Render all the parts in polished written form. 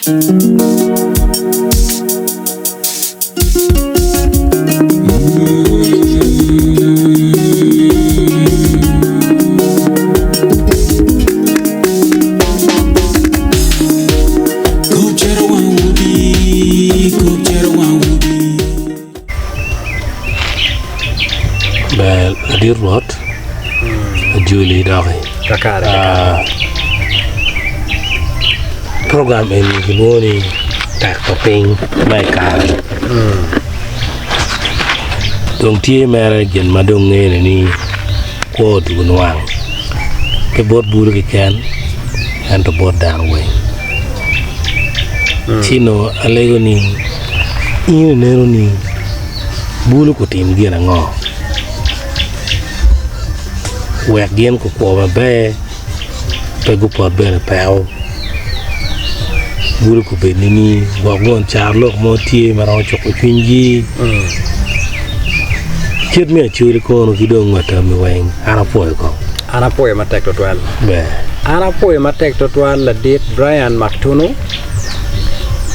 Ber ladit Rwot ajoli doki program eni kilwongo ni tek pa piny ma i kare dong tye mere gin ma dong ngene ni kwo odwogo nwang pe bot bulu keken ento bot dano weng ci nongo alego ni in ineno ni bulu gutim gin ango wek gin gukwo maber pe gupot bene peko bulu gubed nining gwok won carolok mo tye ma romo cuko cwinygi kit me acwali kono ki dong wa tammi weng an apwoyo kong. An apwoyo matek twatwal. Ber. An apwoyo matek twatwal ladit Brian Maktunu.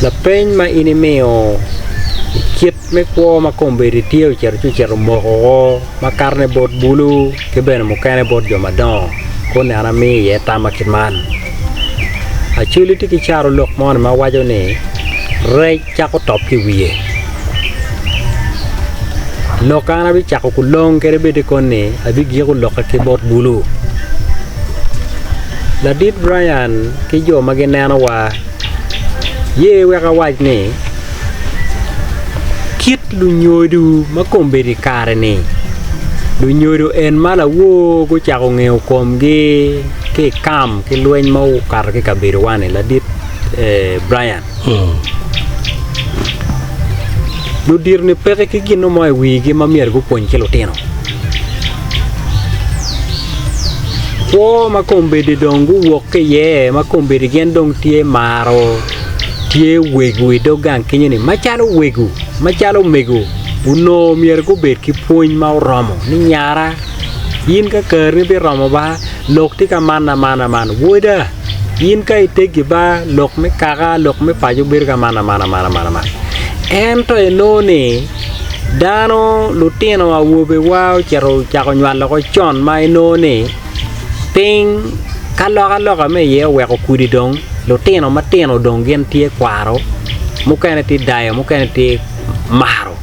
Lapeny ma in imiyo i kit me kwo ma kombeddi tye ocito ci ocito omoko woko makatone bot bulu ki bene mukene bot jo madongo kun an amiyo iye tamma kit man. Acholi tye ki carolok moni ma waco ni rec cako top ki i wiye. Lok an abicako kulong kadi bed ni koni abigiko lokka ki bot bulu. Ladit Brian ki jo ma ginenowa ye wek awac ni kit lunyodo ma kombeddi i kare-ni lunyodo en ma lawor gucako ngeyo komgi ki i kam ki lweny ma okato ki i kabedowa-ni ladit Brian ludito-ni peke ki gin mo i wigi ma myero gupwony ki lutino. Kwo ma kombeddi dong guwok ki iye ma kombeddi gin dong tye maro tye wego i dog gang kenyo-ni macalo wego macalo omego onongo myero gubed ki pwony ma oromo ni nyara in ka kareni biromo ba lok tye ka man aman aman woda in ka iteggi ba lok me kaka lok me paco bedo ka man aman aman aman ento inongo ni Dano lutino awobewa ocito ocako nywalo woko con ma inongo ni piny ka alokaloka me iye oweko kudi dong lutino matino dong gin tye kwaro mukene tye dayo mukene tye maro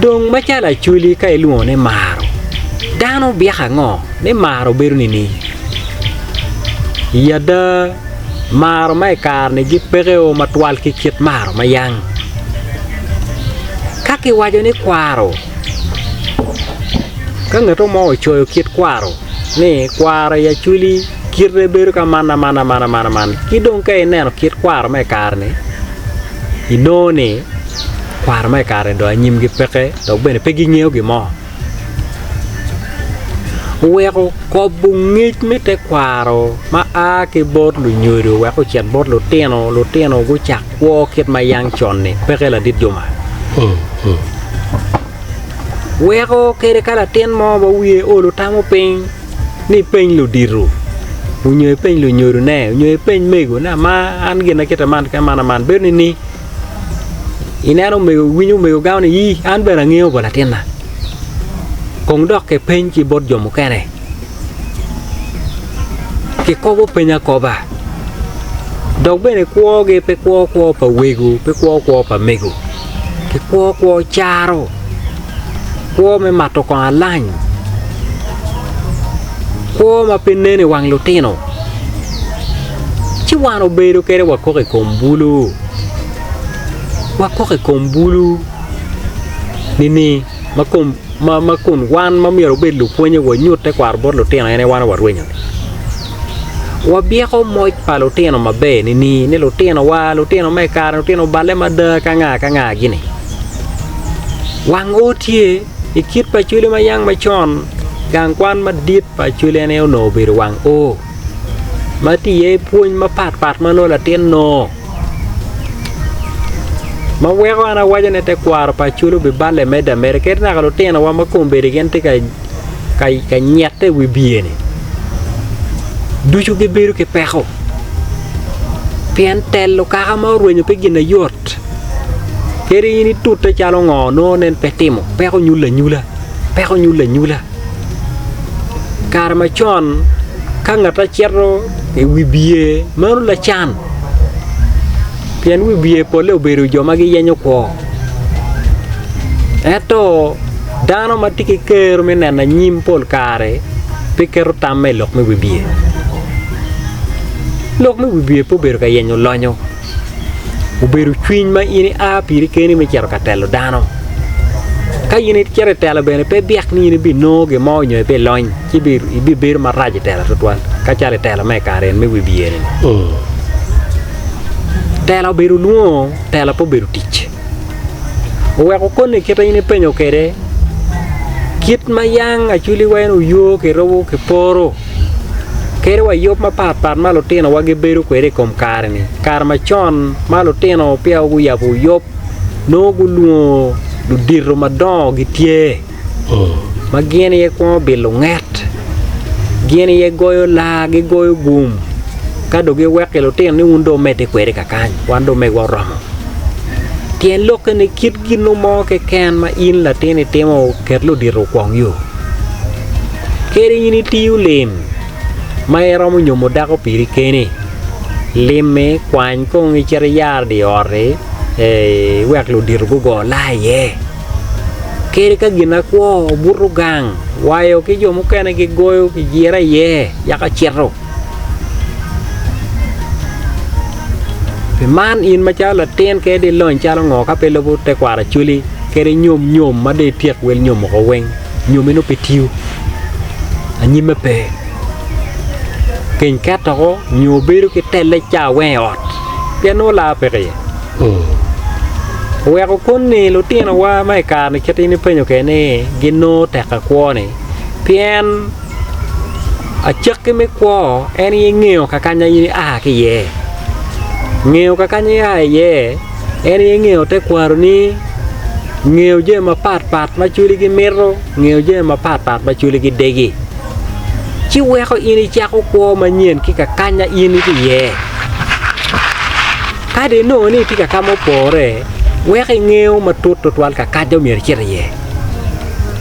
dong macalo acholi ka ilwongo ni maro dano byeko ango ni maro bedo nining i ada Maro ma i kare-ni gipekeo matwal ki kit maro ma yang. Ka kiwaco ni kwaro, ka ngat mo ocoyo kit kwaro ni kwaro i Acholi kite bedo ka man aman aman aman aman ki dong ka ineno kit kwaro ma i kare-ni inongo ni kwaro ma i kare-ni dong anyimgi peke dok bene pe gingeyo gin mo. Oweko kobo ngec me tekwaro ma a ki bot lunyodo wek ocit bot lutino, lutino gucak kwo kit ma yang con-ni peke ladit Juma. Weko kede ka latin mo ma wiye olo tamo piny ni epeny ludito onyo epeny lunyodone onyo epeny mego ni ama an gin kite man ki man aman bedo ni Ineno omego iwinyo omego gamo ni ii an bene angeyo ba latinna kong dok kipeny ki bot jo mukene kikobo peny akoba dok bene kwogi pe kwo kwo pa wego pe kwo kwo pa mego kikwo kwo caro kwo me mato kongo alany kwo ma pe nen i wang lutino ci wan obedo kede wakok i kom bulu wakok i kom bulu nining ma kom ma kun wan ma myero wabed lupwonye wanyut tekwaro bot lutino en aye wan warwenyo-ni wabyeko moc pa lutino maber nining ni lutinowa lutino me kare lutino oballe mada ka nga ka nga gini wang o tye i kit pa Acholi ma yang macon gang kwan madit pa Acholi en aye onongo obedo wang o ma tye iye pwony mapatpat ma nongo latin nongo ma weko an awaco ni tekwaro pa Acholi obiballe medde ameda kadi naka lutinowa ma kombeddi gin tye ka nyette i wi bye-ni ducu gibedo ki peko. Pien telo kaka ma orwenyo pe gin ayot. Kadi in itute calo ngo nongo nen pe timo, peko nyulo anyula, peko nyulo anyula. Kare macon ka ngat acito i wi biye meno lacan pien wi biye polle obedo jo ma giyenyo kwo. Ento dano ma tye ki kero me neno anyim pol kare pe keto tamme i lok me wibye. Lok me wibye pe obedo ka yenyo lonyo, obedo cwiny ma in ia piri keni me cito ka telo dano. Ka in icito i telo bene pe byek ni in ibinongo gin mo nyo ibilony ci ibibedo marac i telo tutwal ka calo i telo ma i kare eni me wibye-ni. Telo obedo lwongo, telo pe obedo tic. Oweko koni kit ma in ipenyo kwede, kit ma yang acwali wa en oyo kirubo kiporo kadi wa yub mapat pat ma lutinowa gibedo kwede i kom kare-ni. Kare macon ma lutino peya guyabo yub nongo gulwongo ludito madongo gitye. ma gin aye kwongo bilo nget, gin aye goyo laa, gigoyo gum, ka dong giweko ki lutino ni wun dong wumedde kwede kakany, wan dong megwa oromo. Tyen lokke ni kit gin mo keken ma in latin itimo ket ludito okwong yo. Kadi in itiyo lim ma iromo nyomo dako piri keni, lim-mi kwany kong icit iyar dye ot-ti iwek ludito gugo laa iye. Kadi ka gin akwo obuto gang, wayo ki jo mukene gigoyo kijira iye yaka cito. Pi man in macalo latin kadi ilony calo ngo ka pe ilubo tekwaro acholi kadi inyom nyom ma dong ityek wel nyom woko weng nyomi nongo pe tiyo anyimme pe keny ket woko nyo bedo ki telle ca weng i ot pien nongo laa peke iye. Oweko koni lutinowa ma i kare-ni kit in ipenyo kwede ni ginongo tek ka kwo-ni pien acakki me kwo en aye ngeyo ka kanya in ia ki iye, ngeyo ka kanya ia iye en aye ngeyo tekwaroni, ngeyo jami mapatpat ma cwali gimito, ngeyo jami mapatpat ma cwali gidegi. Ci weko in icako kwo manyen ki ka kanya in itye iye. Ka dong inongo ni itye ka ka ma opore, weko ingeyo matut tutwal ka kaca myero icit iye.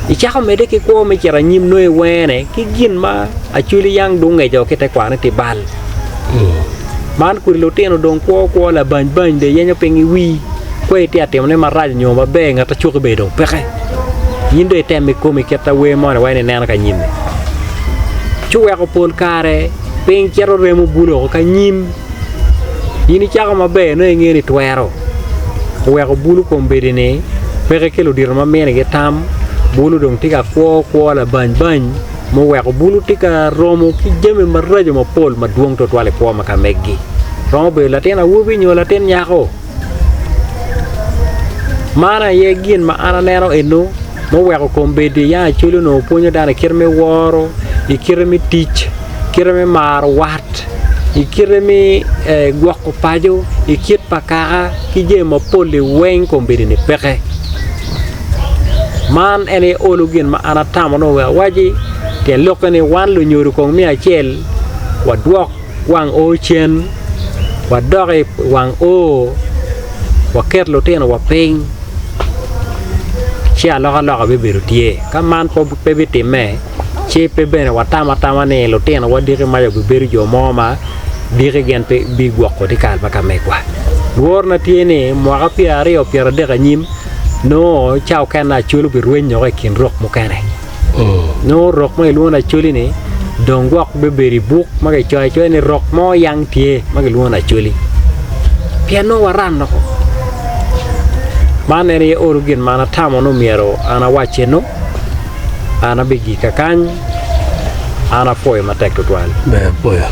Icako medde ki kwo me cito anyim nongo iwene ki gin ma Acholi yang dong ongeco ki tekwaro ni tye bal. Man kodi lutino dong kwo kwo labany bany dong iyenyo piny iwii kwo itye ka timone marac nyo maber ngat acuki bene dong peke. In dong item i komi kit awer moni wai ni ineno ka nyimmi. Ci oweko pol kare piny cito remo bulo woko ka nyim. In icako maber nongo ingeyo ni twero oweko bulu kombeddi ni peke ki ludito ma minigi tam, bulu dong tye ka kwo kwo labany bany muweko bulu tye ka romo ki jami maraco mapol madwong tutwal i kwo ma ka megi. Romo bedo latin awobi nyo latin nyako. Man aye gin ma an aneno eno muweko kombeddi ya Acholi onongo pwonyo dano i kite me woro, i kite me tic, kite me maro wat, i kite me gwoko paco, i kit pa kaka ki jami mapol-li weng kombeddi-ni peke. Man en aye olo gin ma an atamo ni wek awaci tyen lokke ni wan lunyodo kong me acel wadwok wang o cen wadok i wang o waket lutinowa piny ci alokaloka bibedo tye ka man pe bitimme ci pe bene watam atama ni lutinowa diki maca bibedo jo mo ma diki gin pe bigwoko dyekal ma ka megwa. Lworona tye ni mwaka pyeraryo pyeradek anyim nongo ca okene Acholi obirwenyo woko i kin rok mukene. Nongo rok ma kilwongo ni Acholi-ni dong gwok bibedo i buk ma kicoyo acoya ni rok mo yang tye ma kilwongo ni Acholi pien nongo waran woko. Man en aye olo gin ma an atamo ni myero an awac eno. An abigik kakany, an apwoyo matek tutwal. Ber apwoyo.